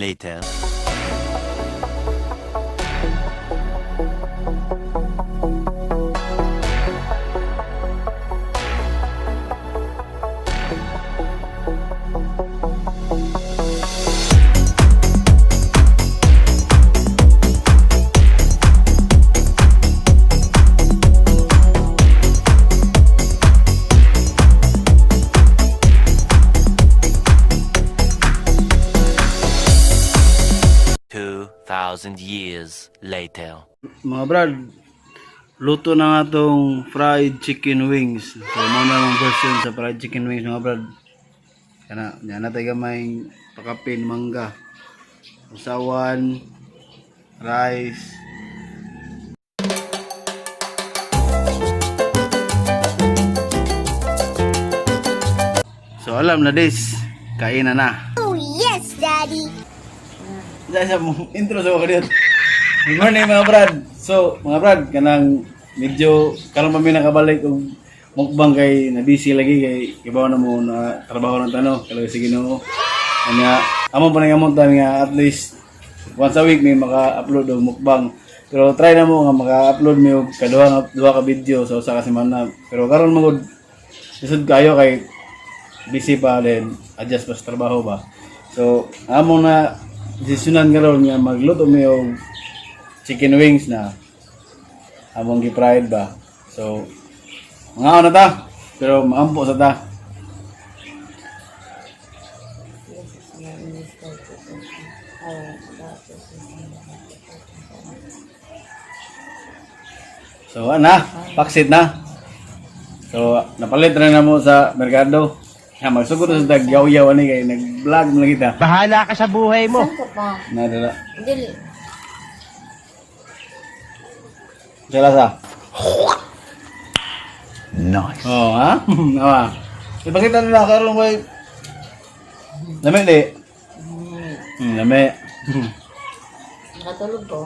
Later. 2,000 years later. Mga brad, luto na nga tong fried chicken wings. So, mao na ang version sa fried chicken wings, mga brad. Kana, yan na tayo gamay pakapin, mangga. Usawan, rice. So, alam na this. Kain na na. Oh, yes, Daddy. Dahil sa mong intro sa mga dito. Good morning, mga brad. So, mga brad, kanang medyo karon pa mi nakabalik og mukbang kay na busy lagi kay ibaw na mo na trabaho ng tano kaloy sige Ginoo. Anya, amo pa nang among tan nga at least once a week may maka-upload og mukbang. Pero try na mo nga maka-upload mi og kaduha nga duha ka video sa usa ka semana. Pero karon magud lisod kayo kay busy pa din, adjust pa sa trabaho ba. So, amo na desisyonan karon nga magluto mi og chicken wings na among gi-fried ba. So, mga na ta, pero maampo sa ta. So, ana, paksit na. So, napalit na na mo sa merkado. Ya, magsugod na sa tagyaw-yaw ani kay nag-vlog mo lang kita. Bahala ka sa buhay mo. Saan ka pa? Nadala. Dili. Sila sa. Nice. Oh, ha? Awa. Ipakita nila karon kay Lami di. Lami. Nakatulog ko.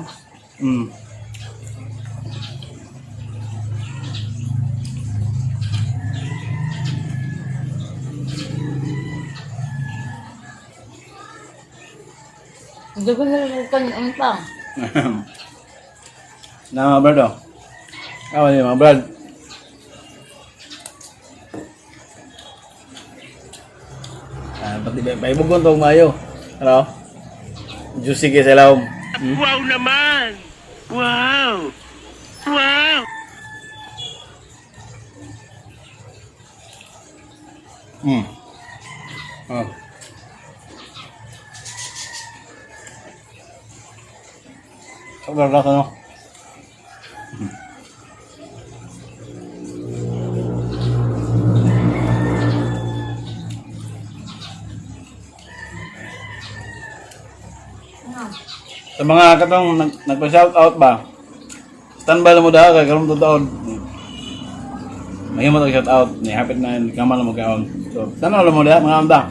Hindi ko nalulutan yung umpang. Na mga brad oh. Awa ni mga brad. Ah, pati ba paibugon tong mayo. Ano? Juicy kay sa ilawom. Wow naman! Wow! Wow! Oh. Sobrang lasa, no? Sa mga katong nagpa-shout out ba? Standby lang mo daha kay karon taon. Mahimo tag shout out ni hapit na kamal mo kaon. So, tanaw lang mo daha mga anda.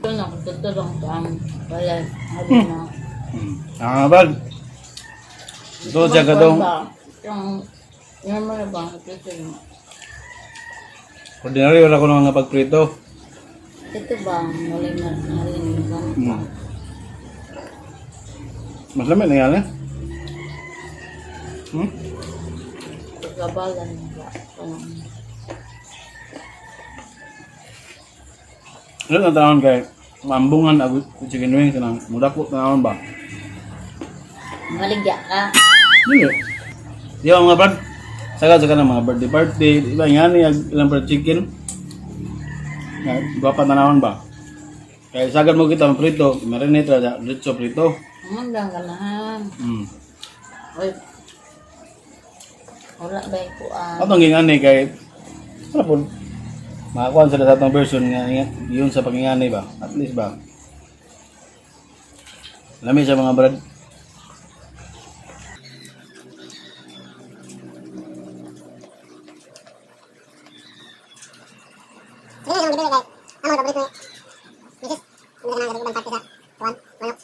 Ito na, tutulong ko ang wala. Sabi na. Ah, bag. Ito siya katong Yung normal ba? Ito ordinary wala ko nga pagprito. Ito ba? Wala na. Wala na. Mas lami na yan eh. Hmm? Pagkabalan ba? Parang Ano na taon kay maambungan ako chicken wings nang mudako tanawon ba? Maligya ka. Dili. Di ba mga brad? Sagad sa kanang mga birthday party, di ba nga ni ilang fried chicken? Nga gwapa tanawon ba? Kaya sagad mo kita prito, marinate ra sa diretso prito. Ang ganahan. Uy. Wala ba yung kuan? Atong gingani kay ano po makakuan sila sa atong version nga yun sa pagingani ba? At least ba? Lami sa mga brad. gibili kay amo paborito ni Mrs. Hindi na nang parte sa kuan, manok.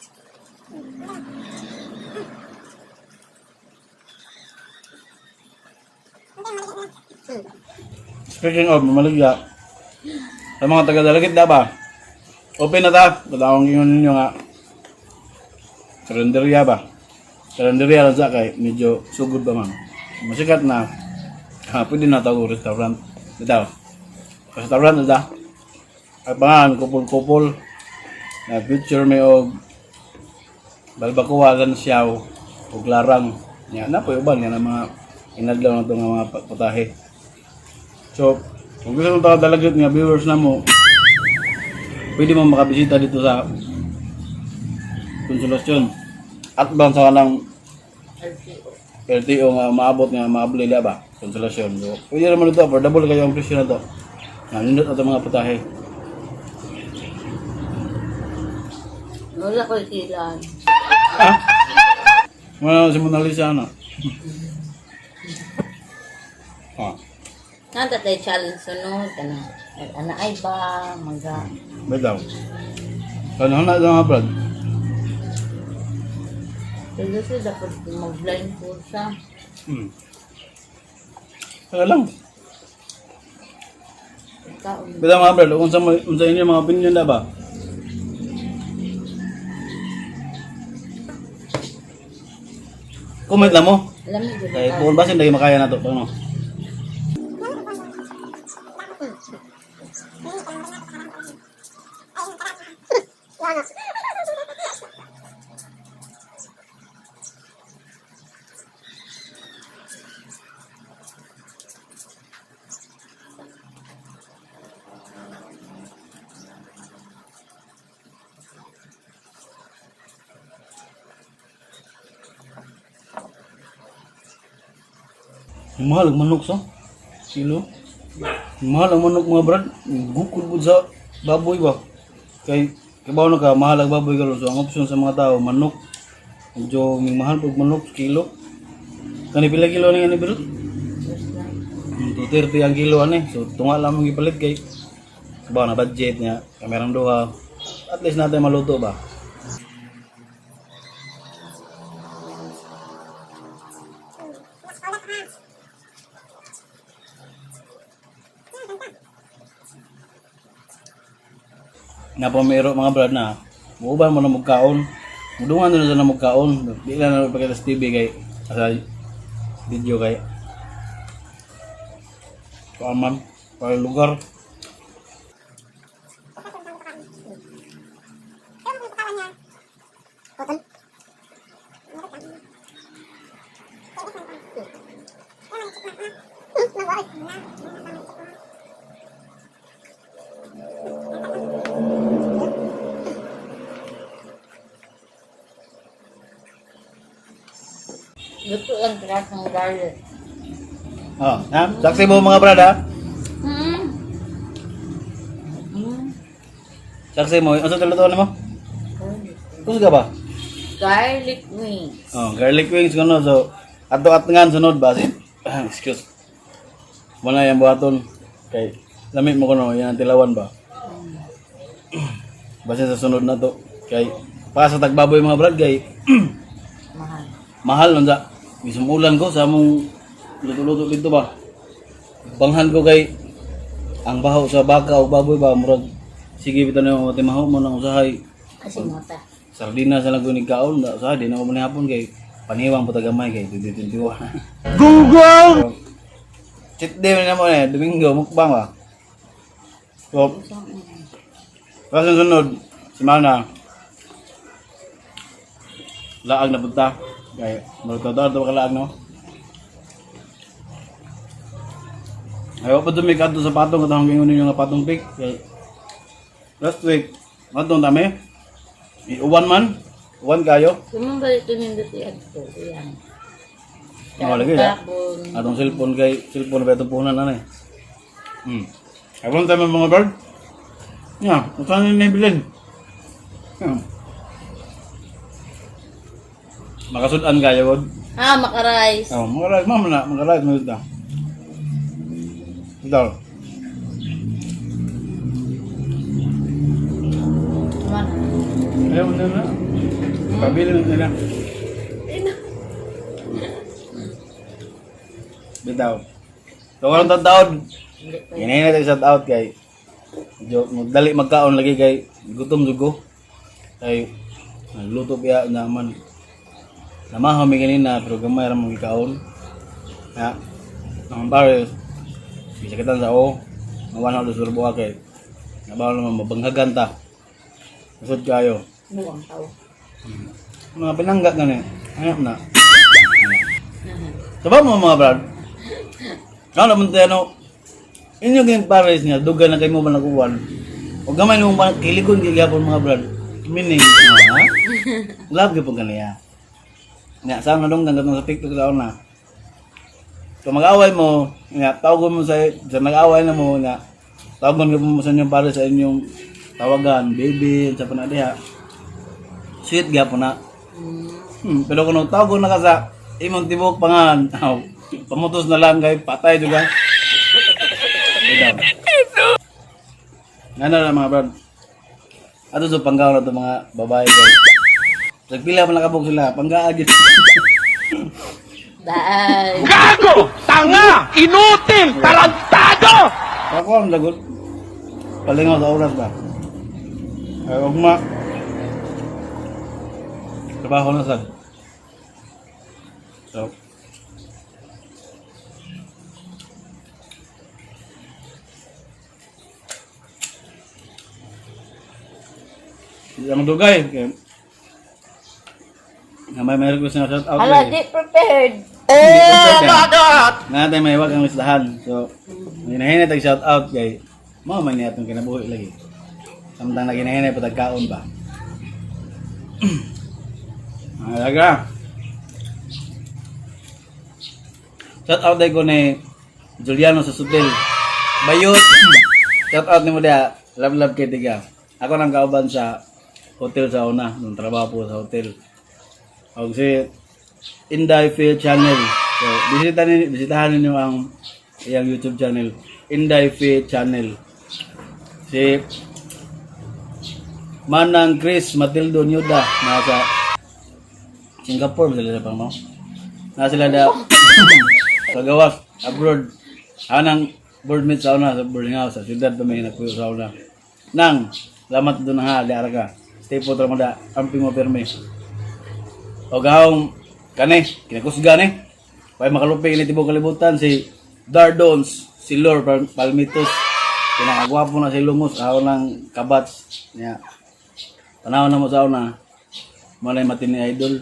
Speaking of, mamaligya. Sa mga taga-dalagit na ba? Open na ta. Tatawang ingon ninyo nga. Karinderya ba? Karinderya lang sa kay medyo sugod ba man. Masikat na. Ha, pwede na tawag restaurant. Bitaw. Restaurant na ta. Ay pangalan, kupol-kupol. Na future may og balbakuwa lan siyaw og larang. Nya na po uban nga na mga inadlaw na to nga mga putahe. So, kung gusto mong taga-dalagot nga viewers na mo, pwede mo makabisita dito sa Consolacion. At bang sa kanang LTO. LTO nga maabot nga maabli la ba? Consolacion. So, pwede naman ito, affordable kayo ang presyo na to. Nga, nindot na ito mga putahe. Wala ko sila. Ha? Wala si Mona Lisa, ano? Ah, Nata tayo challenge sunod. Ano? Ana ay ba? Maga. bitaw. Ano na lang mga brad? Pero kasi dapat mag-blind food siya. Saka lang. Kaon. Bitaw mga brad, kung sa, unsa inyo mga opinion na ba? Comment lang mo. Alam mo, Kay kung basin dahil makaya na to, ano? Ang mahal ang manok sa kilo. Ang mahal ang manok mga brad. Gukod po sa baboy ba. Kay kabaw na ka mahal ang baboy karon so ang option sa mga tao manok. Medyo may mahal pag manok kilo. Kani pila kilo ni ani bro? 230 ang kilo ani. So tunga lang mong gipalit kay kabaw na budget niya. Kamerang duha. At least natin maluto ba. Napamiro mga brad na muuban mo na magkaon. Mudungan na na magkaon. Di lang na pagkita sa TV kay sa video kay kuan man para lugar. Luto lang grass ng garlic. Oh, ha? Saksi mo mga brad ha. Saksi mo, unsa tulutuan mo? Kusga ba? Garlic wings. Oh, garlic wings kuno so ato at ngan sunod ba si excuse. Muna yung buhaton kay lamit mo kuno yan ang tilawan ba. Basta sa sunod na to kay para sa tagbaboy mga brad kay Mahal. mahal nun sa isumulan ko sa among luto-luto dito ba. Banghan ko kay ang baho sa baka o baboy ba murag sige bitaw na yung timaho mo nang usahay Kasi mata. sardina sa lang kunig kaon da usahay di na ko manihapon kay paniwang po tagamay kay 2021. Google! Cheat day na mo eh, Domingo, mukbang ba? So, kasi sunod, semana, laag na punta. Kaya, magtatawa ka laag, no? Ayaw pa dumi kadto sa patong at hanggang ninyo nga patong pick. Kay, last week, matong dami. Iuwan man, uwan kayo. Kumambalik ito nindot yan. Ito, yan. Oh, lagi ya. Tapon. Atong cellphone kay cellphone ba itong puhunan na eh. Abang tayo mga bird. Ya, usan ni bilin. Makasudan kayo god. Ah, makarais. Oh, makarais mama na, makarais mo ito. Ito. Man. Ayaw mo na na. Pabili na nila. Bitaw. So, walang taon. Hindi pa. Hinahin natin shout out kay medyo magdali magkaon lagi kay gutom jud ko. Kay nagluto piya naman. Namahaw mi kanina pero gamay ra mong gikaon. Ya. Ang pares gisakitan sa o. Mawan ako sa buha kay nabaw naman mabanghagan ta. Usod kayo. Mukhang tao. Mga pinangga gani. Hanap na. Sabaw mo mga brad. Ano naman tayo, ano, inyo kayong pares niya, duga na kayo mo ba nakuwan? O gamay mo ba, kiligon gigapon mga brad. Meaning, no, ha? Love gyud po kaniya. Nga, saan na dong katong sa TikTok sa una. Kung mag-away mo, nga, tawagon mo sa nag-away na mo, nga, tawagon gyud mo sa inyong pares sa inyong tawagan, baby, sa panadiha. Sweet gyapon na. Pero kung tawagon na ka sa imong tibok pangalan, aw, pamutos na lang kay patay juga. Ito. Ano na mga brad? Ato sa panggaw na to mga babae kay. Nagpila pa nakabog sila, panggaa gyud. Bye. Gago! Tanga! Inutil! Tarantado! Ako ang lagot. Palingaw sa oras ba? Ay, ugma. Trabaho na sad. So, hindi ang dugay. Kaya, nga may request na shout out. Hala, eh. di prepared. Oh my God! Nga tayo may wag ang listahan. So, hinahinay tag shout out kay mao man niya atong kinabuhi lagi. Samtang naginahinay pa tagkaon ba. Alaga. Shout out day ko ni Juliano sa Sutil. Bayot. Shout out nimo dia. Love love kay tiga. Ako nang kauban sa hotel sa una, nung trabaho po sa hotel. Og si Inday Fair Channel. So, bisitahan ninyo ang iyang YouTube channel, Inday Fair Channel. Si Manang Chris Matildo Nyuda nasa Singapore ba sila pang no? Nasa sila da sa gawas abroad. Anang boardmate sa una sa boarding house sa siyudad pa may nagpuyo sa una. Nang salamat doon ha, di ka. Stay po mo da, amping mo perme. O gahong kani, kinakusga ni. Pay makalupi ini tibok kalibutan si Dardons, si Lord Palmitos. Pinakagwapo na si Lungos, aw ng kabats niya. Tanaw na mo sa una. Malay matini idol.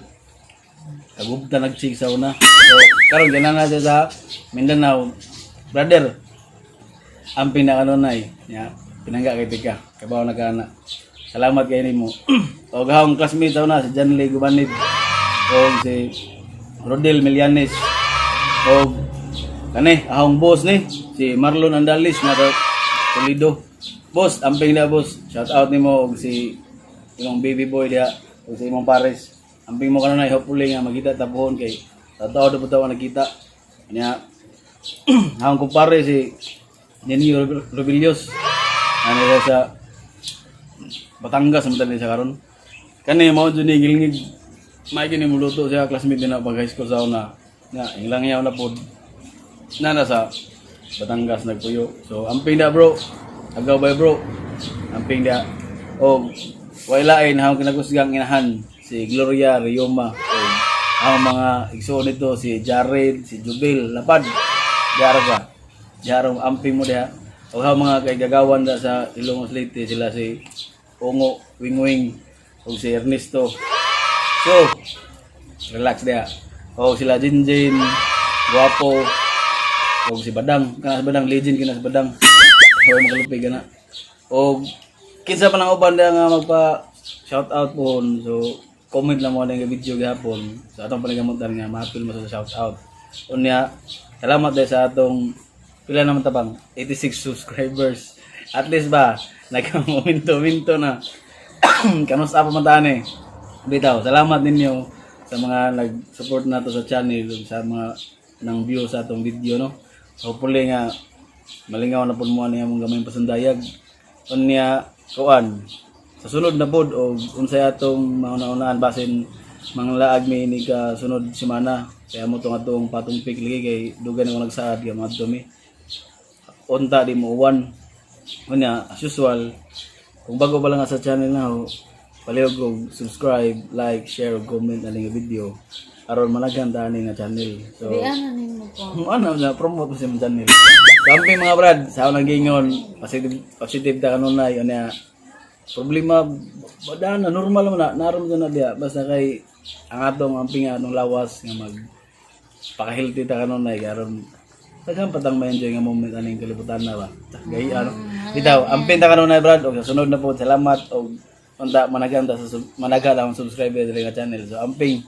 Kagubta nag-chig sa una. So, karon gana na siya sa Mindanao. Brother, ang pinakanunay niya, pinangga kay Tika. Kabaw na kana. Salamat kay nimo. O gahong classmate sa una si John Lee Gubanid. O si Rodel Milianes. O kani ahong boss ni si Marlon Andalis na sa Toledo. Boss, amping na boss. Shout out nimo og si imong baby boy diha og sa imong pares. Amping mo kanunay, hopefully nga magita tapuhon kay tataw na po tawa nakita. Nya ahong kumpare si Nenio Robillos. Ano siya sa Batangas ang dali siya karon. Kani mao jud ni gilngig. May kini muluto siya classmate din na pag high school sa una. Nga inglang yaw na pod. Na nasa Batangas nagpuyo. So amping da bro. Agaw bay bro. Amping da. Og way lain hang kinakusgang inahan si Gloria Rioma. Og ang mga igsuon nito si Jared, si Jubil, Lapad. Diara ka. Diara amping mo diha. Og ang mga kaigagawan da sa Ilongos Leyte sila si Ungo, Wingwing, og si Ernesto. So, relax diha. Og sila Jinjin, Guapo, og si Badang, kana si Badang legend kina si Badang. Hoy makalupig kana. Og kinsa pa nang uban diha nga magpa shout out po. So comment lang mo na yung video gihapon sa atong panagamutan nga maapil mo sa shout out. Unya, salamat dahil sa atong pila naman tabang 86 subscribers. At least ba nagka-momento-minto na. Kanus pa man taan eh. Bitaw, salamat ninyo sa mga nag-support nato sa channel ug sa mga nang view sa atong video no. Hopefully nga malingaw na pud mo ani among gamay pasundayag. Unya kuan. Sa sunod na pod og unsay atong mauna-unaan basin manglaag mi ni ka sunod semana. Kaya mo tong atong patong pick lagi kay dugay na ko nagsaad kay mga mi. Unta di mo uwan. Unya, as usual, kung bago pa lang ka sa channel na ho, palihog og subscribe, like, share, ug comment aning video aron managhan ta ani nga channel. So, Di ano nimo ko. kung ano na promote mo sa imong channel. Camping mga brad, sa unang gingon, positive positive ta kanunay unya. Problema bada na normal man na narom na diya basta kay ang atong amping atong lawas nga mag paka-healthy ta kanunay aron daghan pa tang ma-enjoy nga moment aning kalibutan na ba. Gay ano. Bitaw, amping ta kanunay brad og sa sunod na po salamat og unta managhan ta sa managhan akong subscriber diri nga channel. So amping.